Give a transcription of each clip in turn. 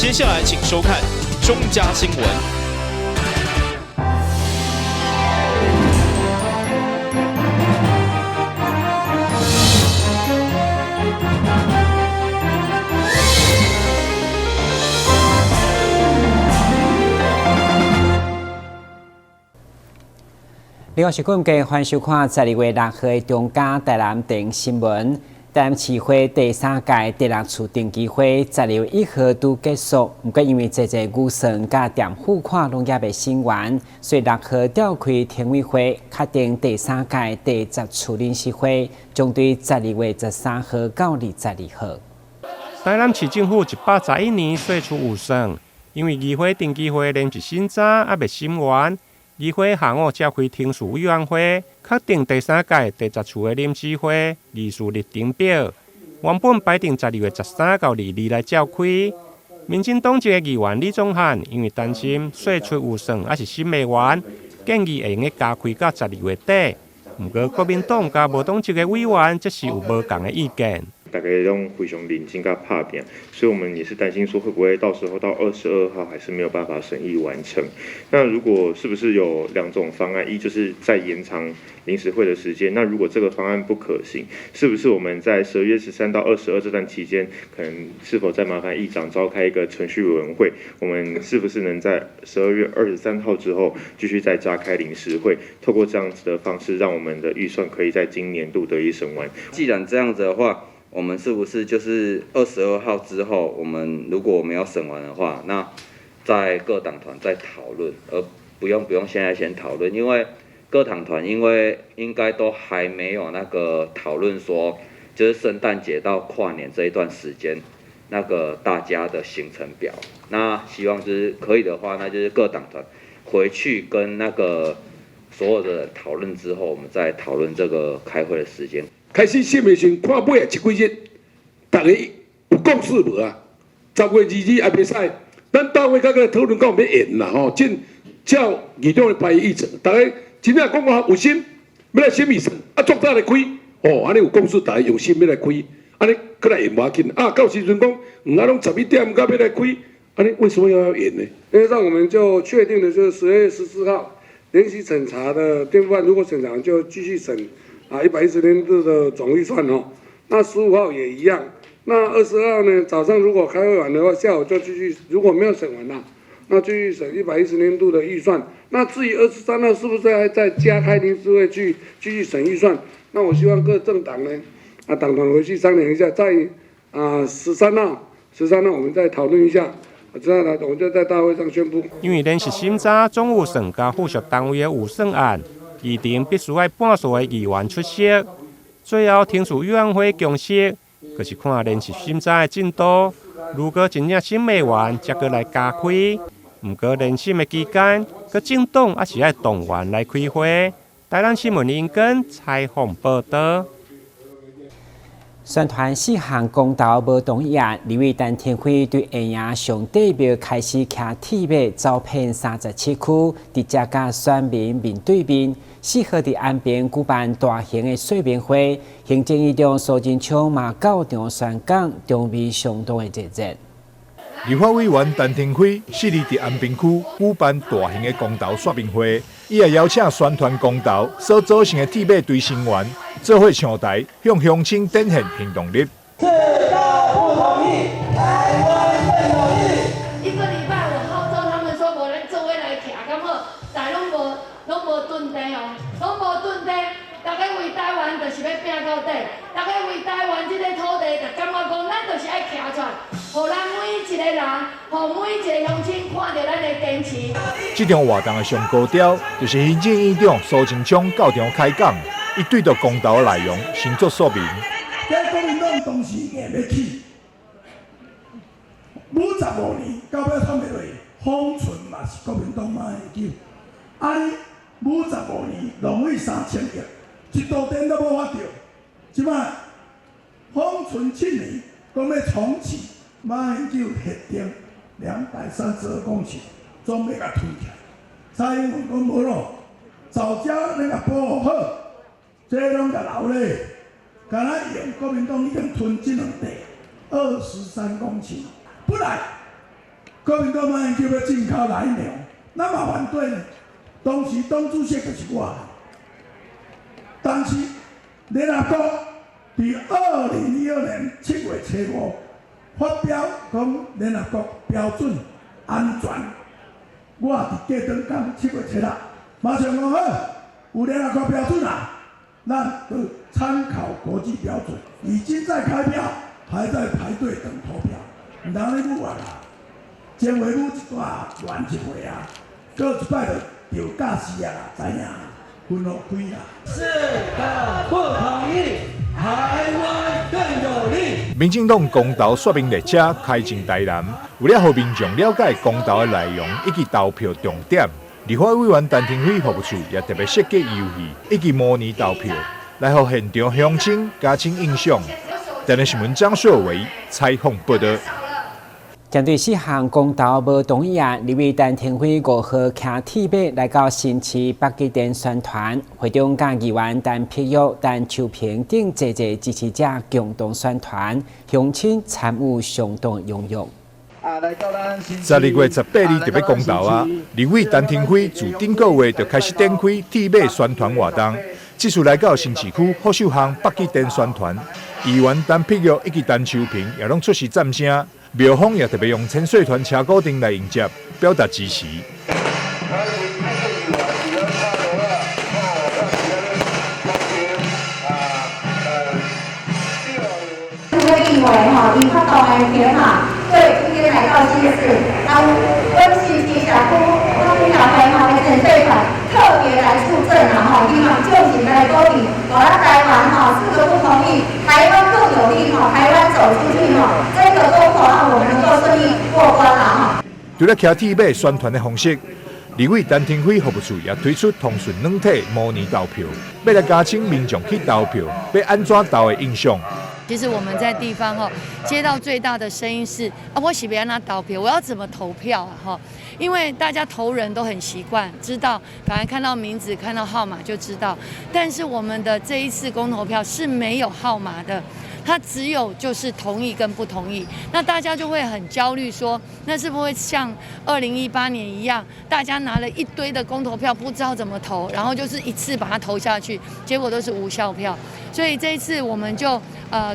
接下來請收看中嘉新聞。你好，是觀眾，歡迎收看12月6號的中嘉台南電新聞。台南市會第三屆第六次定期會12月1號拄結束，毋過因為濟濟預算佮墊付款攏猶未審完，所以6號召開停委會，確定第三屆第十次臨時會將對12月13號到22號。台南市政府111年歲出預算，因為議會定期會連續審查猶未審完。議會下午召開程序委員會，確定第三屆第十次的臨時會議事日程表。原本排定12月13到22來召開。民進黨籍的議員李宗翰因為擔心歲出預算猶是審袂完，建議會用得加開到12月底。毋過國民黨佮無黨籍的委員則是有無仝的意見。大家攏非常認真佮拍拚，所以我們也是擔心說會不會到時候到22號還是沒有辦法審議完成。那如果是不是有兩種方案？一就是再延長臨時會的時間。那如果這個方案不可行，是不是我們在12月13到22這段期間，可能是否再麻煩議長召開一個程序委員會？我們是不是能在12月23號之後繼續再加開臨時會？透過這樣子的方式，讓我們的預算可以在今年度得以審完。既然這樣子的話，我們是不是就是22號之後，我們如果沒有審完的話，那在各黨團再討論，而不用現在先討論，因為各黨團因為應該都還沒有那個討論說，就是聖誕節到跨年這一段時間，那個大家的行程表。那希望就是可以的話，那就是各黨團回去跟那個所有的人討論之後，我們再討論這個開會的時間。開始審的時陣，看尾啊這幾日，逐家有共識無啊？10月22還袂使，咱大會閣來討論講欲延啦吼，進照議長的排議程，逐家真正講話有心欲來審預算，啊，足早來開，哦，按呢有共識，逐家用心欲來開，按呢閣來延無要緊。啊，到時陣講，毋啊攏11點才欲來開，按呢為什麼要延呢？因為上我們就確定的就是12月14號聯席審查的墊付案，如果審查就繼續審。啊，110年度的總預算哦，那15號也一樣。那22號呢？早上如果開會完的話，下午就繼續；如果沒有審完啦，那繼續審110年度的預算。那至於23號是不是還再加開臨時會去繼續審預算？那我希望各政黨呢，啊，黨團回去商量一下，在啊十三號，十三號我們再討論一下。之後呢，我們就在大會上宣布。因為連續審查總預算佮附屬單位的預算案。議程必須愛半數的議員出席，最後程序委員會共識，就是看連續審查的進度。如果真正審袂完，才閣來加開。毋過連審的期間，各政黨猶是愛動員來開會。台南新聞林根採訪報導。宣傳四項公投無同意案，立委陳亭妃對下營上帝廟開始騎鐵馬走遍37區，直接佮選民面對面。4號佇安平舉辦大型的說明會，行政院長蘇貞昌嘛到場宣講，場面相當的熱熱。立法委員陳亭妃4日佇安平區舉辦大型的公投說明會，伊也邀請宣傳公投所組成的鐵馬隊成員，做伙上台向鄉親展現行動力。赤道不同意，台灣更有意。一個禮拜我號召他們說，無咱做伙來徛，敢好？但攏無，攏無遁地哦，攏無遁地。大家為台灣就是欲拚到底，大家為台灣這個土地，就感覺講，咱就是愛徛出來，予咱每一個人，予每一個鄉親看著咱的堅持。這場活動的上高潮，就是行政院長蘇貞昌到場開講，伊對著公投的內容先做說明。這國民黨當時硬欲起，55年到尾創袂落，封存嘛是國民黨馬英九，啊你55年浪費3000億，一度電都無法著，這擺封存7年，講欲重啟，馬英九核定232公頃，總欲共吞起來。蔡英文講無咯，藻礁你共保護好，這攏共留咧，敢若用國民黨已經吞這兩塊23公頃，本來國民黨馬英九欲進口來牛，咱嘛反對呢。當時黨主席就是我。但是聯合國佇2012年7月初5發表講聯合國標準安全，我佇隔轉工7月7日，馬上講好，有聯合國標準啊，咱就參考國際標準，已經在開票，還在排隊等投票，毋通咧舞啊啦，前回舞一段亂一回啊，閣一擺就著教死啊啦，知影？分予開啊！四個不同意，台灣更有力。民進黨公投說明列車開進台南，為了予民眾了解公投的內容以及投票重點，立法委員陳亭妃服務處也特別設計遊戲以及模擬投票，來予現場鄉親加深印象。台南新聞張秀維採訪報道。針對四項公投無同意案，立委陳亭妃5號騎鐵馬來到新市北機電宣傳，會中佮議員陳碧玉、陳秋萍等濟濟支持者共同宣傳，鄉親參與相當踴躍。12月18日就欲公投啊！立委陳亭妃自頂個月就開始展開鐵馬宣傳活動，這次來到新市區福壽巷北機電宣傳，議員陳碧玉以及陳秋萍也攏出席讚聲。廟方也特別用千歲團車鼓陣來迎接，表達支持。這個議員吼，伊發動的鐵馬，對，今天來到新市，啊，阮新市社區，阮協會吼的千歲團特別來助陣啊吼，希望就是來鼓勵，予咱台灣吼四個不同意，台灣更有力吼，台灣走出去吼，這個公投案我們能夠順利過關啦吼。除了騎鐵馬宣傳的方式，立委陳亭妃服務處也推出通訊軟體模擬投票，欲來加深民眾去投票，欲按怎投的印象。其實我們在地方哦，接到最大的聲音是啊，我是欲按怎投票，我要怎麼投票啊？哈，因為大家投人都很習慣，知道，反正看到名字、看到號碼就知道。但是我們的這一次公投票是沒有號碼的，它只有就是同意跟不同意。那大家就會很焦慮，說那是不是會像2018年一樣，大家拿了一堆的公投票，不知道怎麼投，然後就是一次把它投下去，結果都是無效票。所以這一次我們就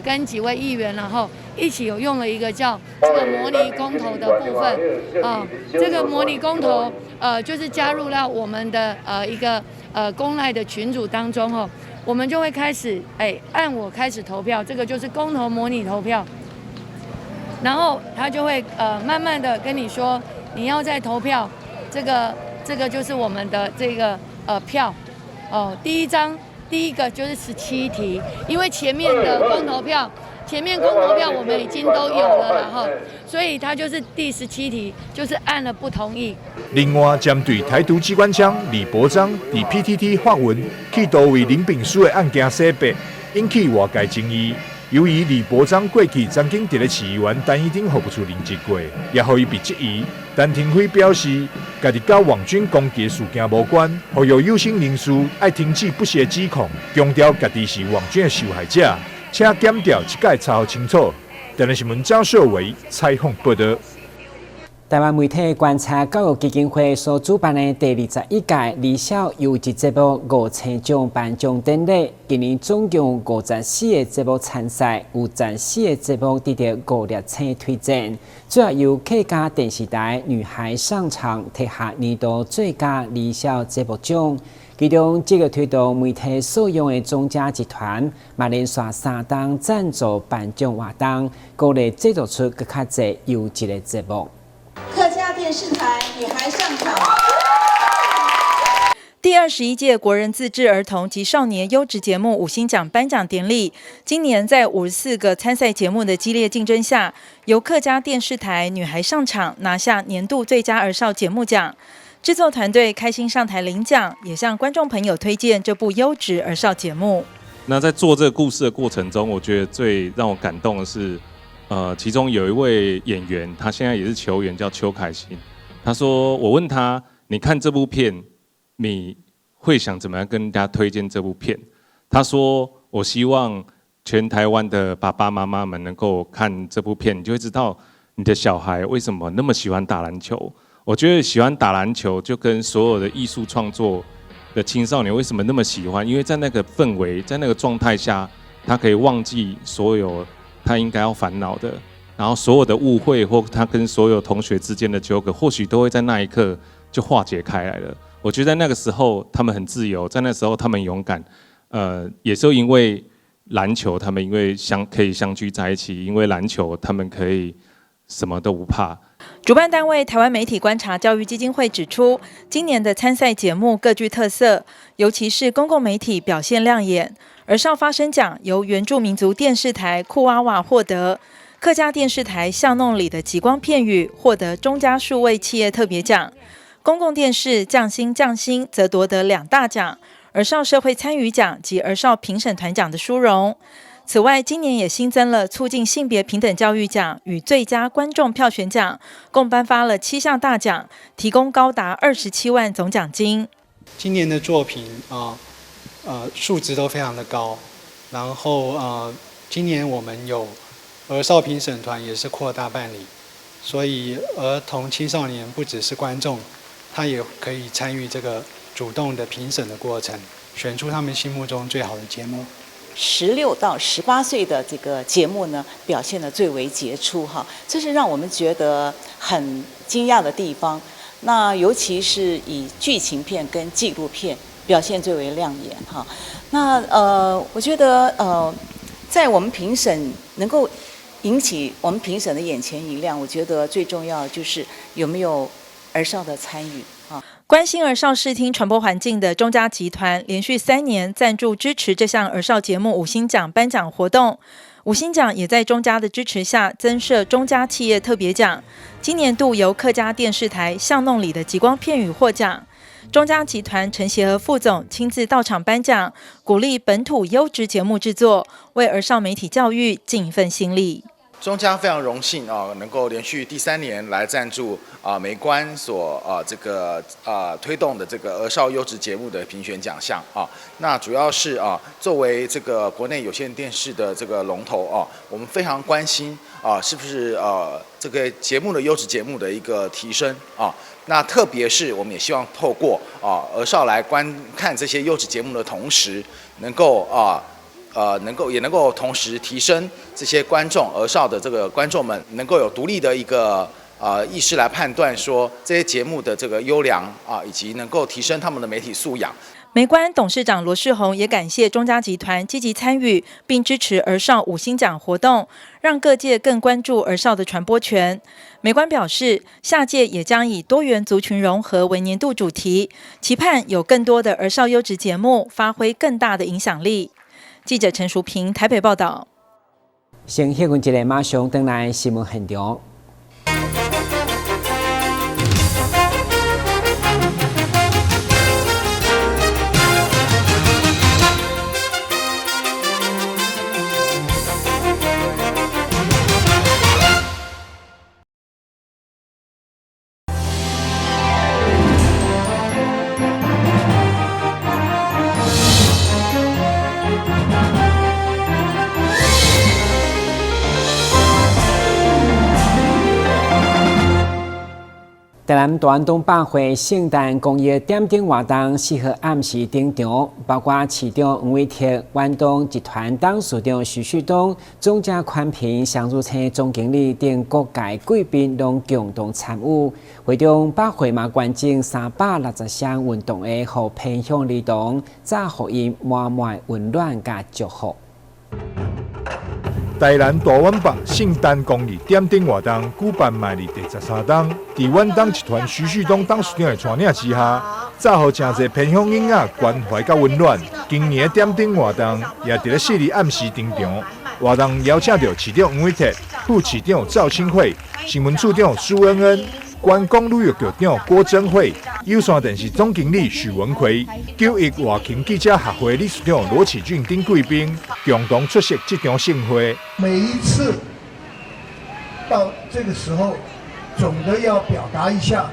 跟幾位議員，然後一起有用了一個叫這個模擬公投的部分啊，這個模擬公投就是加入到我們的一個公賴的群組當中哦，我們就會開始按我開始投票，這個就是公投模擬投票，然後他就會慢慢的跟你說你要再投票，這個就是我們的這個票哦，第一張。第一個就是17題，因為前面的公投票，前面公投票我們已經都有了，然後，所以他就是第十七題，就是按了不同意。另外，針對台獨機關槍李伯璋佇 PTT 發文，企圖為林秉樞的案件洗白，引起外界爭議。由於李伯璋過去曾經佇咧市議員陳怡貞服務處任職過，也予伊被質疑。陳亭妃表示，家己佮網軍攻擊事件無關，呼籲有心人士愛停止不實指控，強調家己是網軍的受害者，請檢調這擺查清楚。台南新聞張秀維採訪報道。台灣媒體觀察教育基金會所主辦的第21屆兒少優質節目五星獎頒獎典禮，今年總共54個節目參賽，有14個節目得到五粒星推薦。主要由客家電視台女孩上場提下年度最佳兒少節目獎。其中，這個推動媒體素養的中嘉集團，嘛連續3冬贊助頒獎活動，鼓勵製作出閣較濟優質的節目。客家電視台女孩上場。第21屆國人自治兒童及少年優質節目五星獎頒獎典禮，今年在54個參賽節目的激烈競爭下，由客家電視台女孩上場拿下年度最佳兒少節目獎。製作團隊開心上台領獎，也向觀眾朋友推薦這部優質兒少節目。那在做這個故事的過程中，我覺得最讓我感動的是，其中有一位演員，他現在也是球員，叫邱凱欣。他說：“我問他，你看這部片，你會想怎麼樣跟人家推薦這部片？”他說：“我希望全台灣的爸爸媽媽們能夠看這部片，你就會知道你的小孩为什么那么喜欢打篮球？我觉得喜欢打篮球就跟所有的艺术创作的青少年为什么那么喜欢？因为在那个氛围，在那个状态下，他可以忘记所有他应该要烦恼的，然后所有的误会或他跟所有同学之间的纠葛，或许都会在那一刻就化解开来了。我觉得在那个时候他们很自由，在那时候他们勇敢，也是因为篮球，他们因为可以相聚在一起，因为篮球他们可以什么都不怕。主办单位台湾媒体观察教育基金会指出，今年的参赛节目各具特色，尤其是公共媒体表现亮眼。儿少发声奖由原住民族电视台酷娃娃获得，客家电视台巷弄里的极光片语获得中嘉数位企业特别奖，公共电视匠心匠心则夺得2大奖，儿少社会参与奖及儿少评审团奖的殊荣。此外，今年也新增了促进性别平等教育奖与最佳观众票选奖，共颁发了7项大奖，提供高达27万总奖金。今年的作品数值都非常的高，然后今年我们有儿少评审团也是扩大办理，所以儿童青少年不只是观众，他也可以参与这个主动的评审的过程，选出他们心目中最好的节目。16到18岁的这个节目呢，表现得最为杰出哈，这是让我们觉得很惊讶的地方。那尤其是以剧情片跟纪录片表现最为亮眼哈。那我觉得在我们评审能够引起我们评审的眼前一亮，我觉得最重要就是有没有儿少的参与。关心儿少视听传播环境的中嘉集团连续3年赞助支持这项儿少节目5星奖颁奖活动，5星奖也在中嘉的支持下增设中嘉企业特别奖，今年度由客家电视台巷弄里的极光片语获奖。中嘉集团陈协和副总亲自到场颁奖，鼓励本土优质节目制作，为儿少媒体教育尽一份心力。中嘉非常荣幸啊，能够连续第3年来赞助媒观所这个推动的这个儿少优质节目的评选奖项啊。那主要是作为这个国内有线电视的这个龙头啊，我们非常关心是不是这个节目的优质节目的一个提升啊。那特别是我们也希望透过儿少来观看这些优质节目的同时，能够也能够同时提升这些观众儿少的这个观众们能够有独立的一个意识来判断说这些节目的这个优良啊，以及能够提升他们的媒体素养。媒观董事长罗世宏也感谢中嘉集团积极参与并支持儿少5星奖活动，让各界更关注儿少的传播权。媒观表示，下届也将以多元族群融合为年度主题，期盼有更多的儿少优质节目发挥更大的影响力。记者陈淑平台北报道。先歇困一下，马上转来新闻现场。台南大湾东百货圣诞公益点灯活动4号暗时登场，包括市长黄伟哲、远东集团董事长徐旭东、总家宽频双子星总经理等各界贵宾拢共同参与。会中百货嘛捐赠360箱运动鞋，予偏乡儿童，早予𪜶满满温暖佮祝福。台南大湾北圣诞公益点灯活动举办迈入第13冬，伫远东集团徐旭东董事长的带领之下，早予诚济偏乡囡仔关怀佮温暖。今年的点灯活动也伫咧4日暗时登场，活动邀请到市长黄伟哲、副市长赵清慧、新闻处长苏恩恩、观光旅游局长郭贞慧、有线电视总经理许文奎、九一外勤记者协会理事长罗启俊等贵宾共同出席这场盛会。每一次到这个时候，总的要表达一下，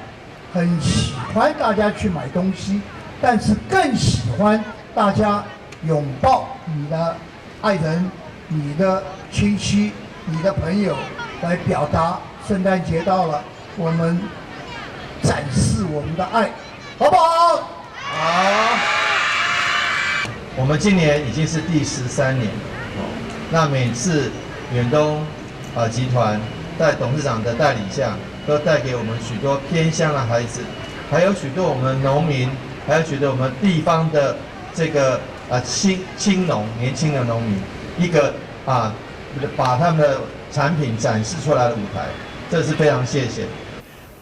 很喜欢大家去买东西，但是更喜欢大家拥抱你的爱人、你的亲戚、你的朋友，来表达聖誕節到了，我們展示我們的愛，好不好？好。我們今年已經是第13年，那每次遠東啊集團在董事長的帶領下，都帶給我們許多偏鄉的孩子，還有許多我們農民，還有許多我們地方的這個啊青青農年輕的農民，一個啊把他們的產品展示出來的舞台，這是非常謝謝。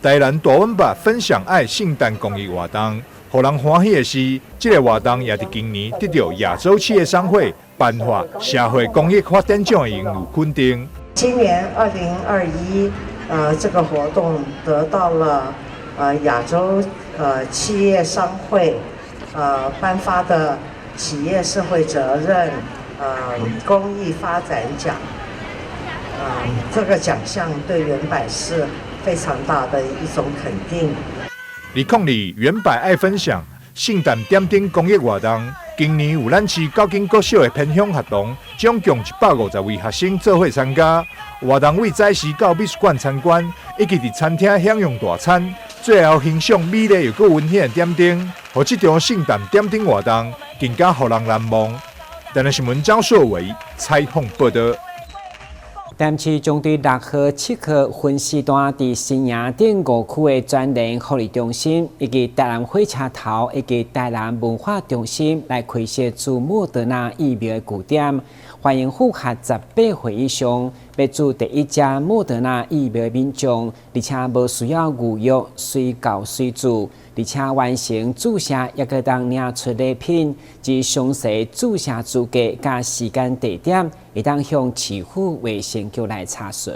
台南大遠百分享愛聖誕公益活動，予人歡喜的是，這个活動也佇今年得著亞洲企業商會頒發社會公益發展獎的榮譽肯定。今年2021，這個活動得到了亞洲企業商會頒發的企業社會責任公益發展獎，這個獎項對遠百是非常大的一種肯定。2022遠百愛分享聖誕點燈公益活動，今年有咱市九間國小的偏鄉學童，總共150位學生做伙參加。活動為早時到美術館參觀，以及佇餐廳享用大餐，最後欣賞美麗又閣溫馨的點燈，予這場聖誕點燈活動更加予人難忘。台南新聞張碩偉採訪報導。台南市中隊6號、7號分時段，佇新營鎮五區的全聯福利中心，以及台南火車頭以及台南文化中心來開設注莫德納疫苗的據點，歡迎符合18歲以上欲注第一劑莫德納疫苗的民眾，而且無需要預約，隨到隨注，而且完成注射猶閣會當領出禮品，至詳細注射資格佮時間地點，會當向市府衛生局來查詢。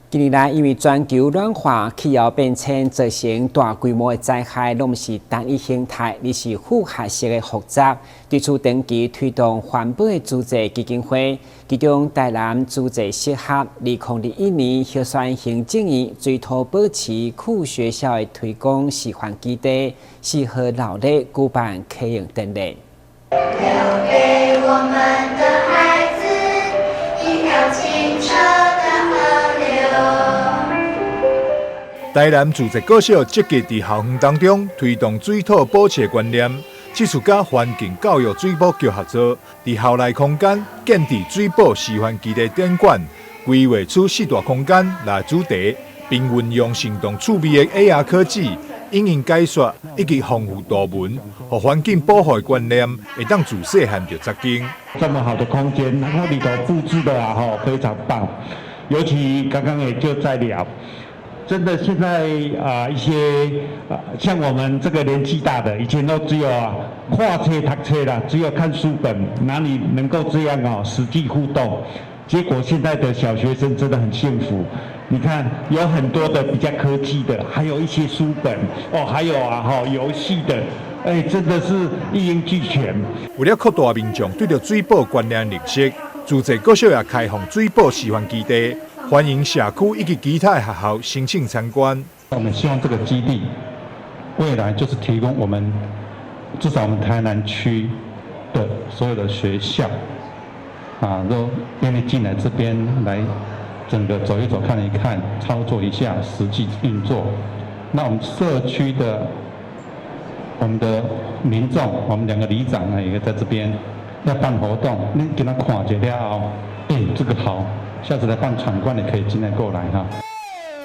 近年來，因為全球暖化、氣候變遷造成大規模的災害，攏毋是單一形態，而是複合式的複雜。對此，長期推動環保的慈濟基金會，其中台南慈濟適合2021年核選行政院水土保持區學校的推廣示範基地，4號鬧熱舉辦啟用典禮。留給我們的孩子一條清澈的河流。台南慈濟國小積極佇校園當中推動水土保持的觀念，這次佮環境教育水保局合作，佇校內空間建置水保示範基地展館，規劃出四大空間來主題，並運用生動趣味的 AR 科技、影音解說以及豐富圖文，予環境保護的觀念會當自細漢就扎根。這麼好的空間，然後裡頭佈置的啊，吼，非常棒。尤其剛剛也就在聊，真的現在啊一些啊像我們這個年紀大的，以前都只有啊看冊讀冊啦，只有看書本，哪裡能夠這樣哦實際互動？結果現在的小學生真的很幸福。你看有很多的比較科技的，還有一些書本哦，還有啊吼遊戲的，哎，真的是一應俱全。為了擴大民眾對著水保觀念認識，慈濟國小也開放水保示範基地，歡迎社區以及其他的學校申請參觀。我們希望這個基地未來就是提供我們至少我們台南區的所有的學校啊，都願意進來這邊來整個走一走、看一看、操作一下、實際運作。那我們社區的我們的民眾，我們兩個里長呢，也在這邊要辦活動，你給他看一下了後，哎，這個好，下次來辦場館也可以進來過來哈。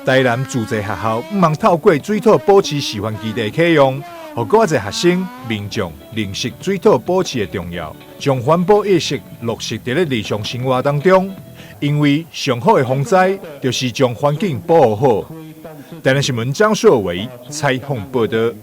台南慈濟學校毋茫透過水土保持示範基地啟用，予閣較濟學生、民眾認識水土保持的重要，將環保意識落實佇咧日常生活當中。因為上好的防災，就是將環境保護好。台南新聞張碩偉採訪報導。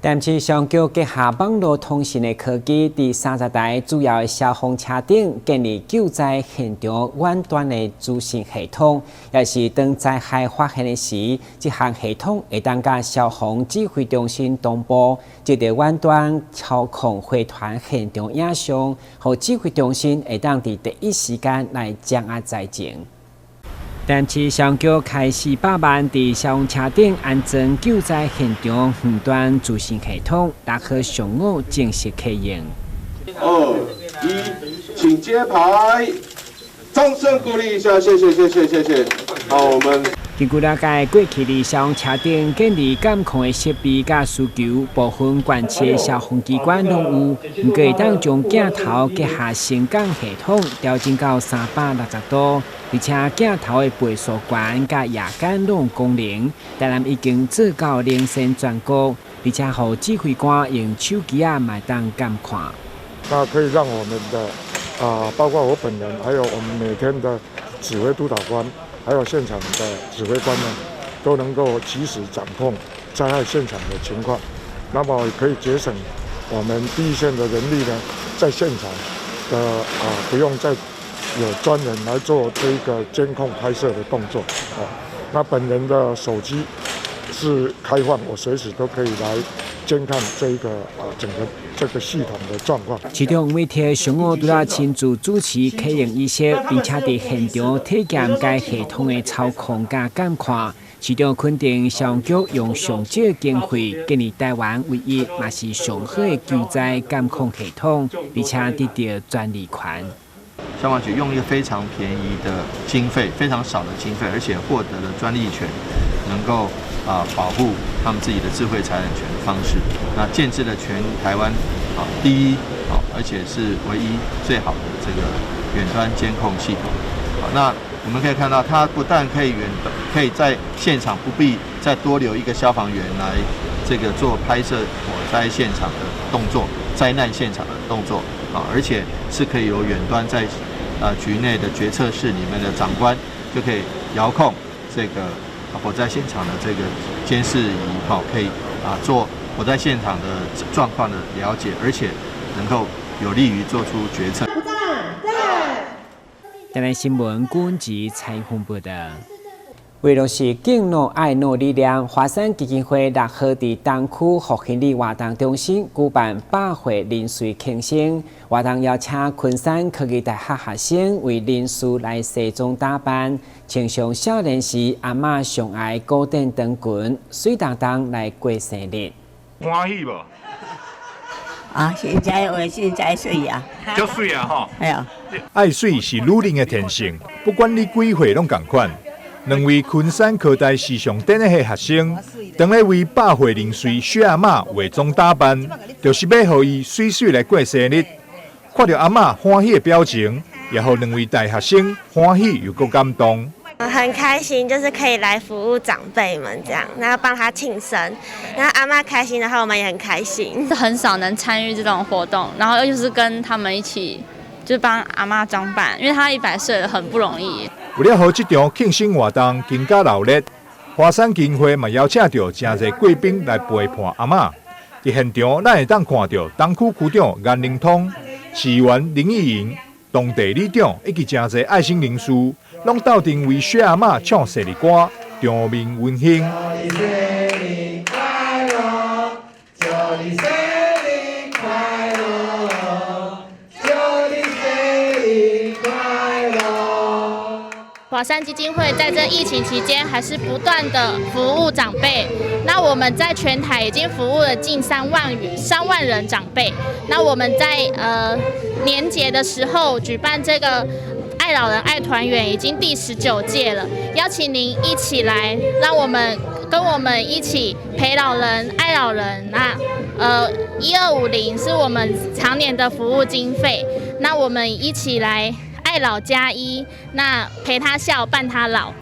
台南市消防局結合網路通訊的科技，佇30台主要的消防車頂建立救災現場遠端的資訊系統，也是當災害發生的時，這項系統會當佮消防指揮中心同步，藉著遠端操控火團現場影像，予指揮中心會當佇第一時間來掌握災情。台南市消防局開400萬，佇消防車頂安裝救災現場遠端資訊系統，6號上午正式啟用。二一，請揭牌，掌聲鼓勵一下，謝謝謝謝謝謝。好，我們。根據了解，過去佇消防車頂建立監控的設備佮需求，部分縣市消防機關攏有，毋過會當將鏡頭結合聲監系統調整到360度，而且鏡頭的倍數懸佮夜間攏有功能，台南已經做到領先全國，而且予指揮官用手機仔嘛會當監看。那可以讓我們的包括我本人，還有我們每天的指揮督導官，還有現場的指揮官呢，都能夠及時掌控災害現場的情況，那麼可以節省我們第一線的人力呢，在現場的不用再有專人來做這個監控拍攝的動作啊。那本人的手機是開放，我隨時都可以來監看這一個整個這個系統的狀況。市長黃偉哲上午拄仔親自主持啟用儀式，並且佇現場體驗該系統的操控佮監看。市長肯定消防局用上少經費建立台灣唯一嘛是上好的救災監控系統，而且得到專利權。消防局用一個非常便宜的經費，非常少的經費，而且獲得了專利權，能夠保護他們自己的智慧財產權的方式，那建置了全台灣第一而且是唯一最好的這個遠端監控系統。好，那我們可以看到，它不但可以遠，可以在現場不必再多留一個消防員來這個做拍攝火災現場的動作、災難現場的動作啊，而且是可以由遠端在局內的決策室裡面的長官就可以遙控這個火災現場的這個監視儀，好，可以做火災現場的狀況的了解，而且能夠有利於做出決策。台南新聞郭吉采訪報道。為落實敬老愛老理念，華山基金會6號佇東區復興里活動中心舉辦100歲人瑞慶生活動，邀請昆山科技大學學生為人士來西裝打扮，穿上少年時阿嬤上愛古典長裙，媠當當來過生日。歡喜無？啊，現在話現在媠啊，足媠啊吼！係啊，愛媠是女人的天性，不管你幾歲攏仝款。兩位昆山科大時尚典禮系學生，當咧為100歲人瑞薛阿嬤化妝打扮，就是欲予伊媠媠來過生日。看著阿嬤歡喜的表情，也予兩位大學生歡喜又閣感動。很開心，就是可以來服務長輩們這樣，然後幫他慶生，然後阿嬤開心的話，我們也很開心。很少能參與這種活動，然後又是跟他們一起，就幫阿嬤裝扮，因為她100歲了，很不容易。為了予這場慶生活動更加熱鬧，華山基金會嘛邀請著誠濟貴賓來陪伴阿嬤。佇現場，咱會當看著東區區長顏靈通、市議員林義瑩、當地里長以及誠濟愛心人士，攏鬥陣為薛阿嬤唱生日歌，場面溫馨。祝你生日快樂，祝你生日快樂，祝你生日快樂。華山基金會在這疫情期間還是不斷的服務長輩。那我們在全台已經服務了近3萬人長輩。那我們在年節的時候舉辦這個愛老人愛團圓，已經第19屆了。邀請您一起來，讓我們跟我們一起陪老人、愛老人。那1250是我們常年的服務經費。那我們一起來愛老加一，那陪他笑，伴他老。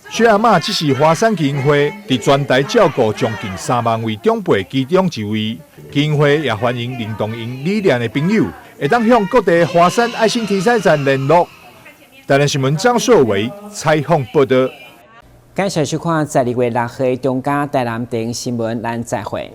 薛阿嬤只是華山基金會佇全台照顧將近3萬位長輩其中一位。基金會也歡迎認同𪜶理念的朋友，會當向各地華山愛心停車站聯絡。台南新聞張碩偉採訪報道。感謝收看12月6號中嘉台南電新聞，咱再會。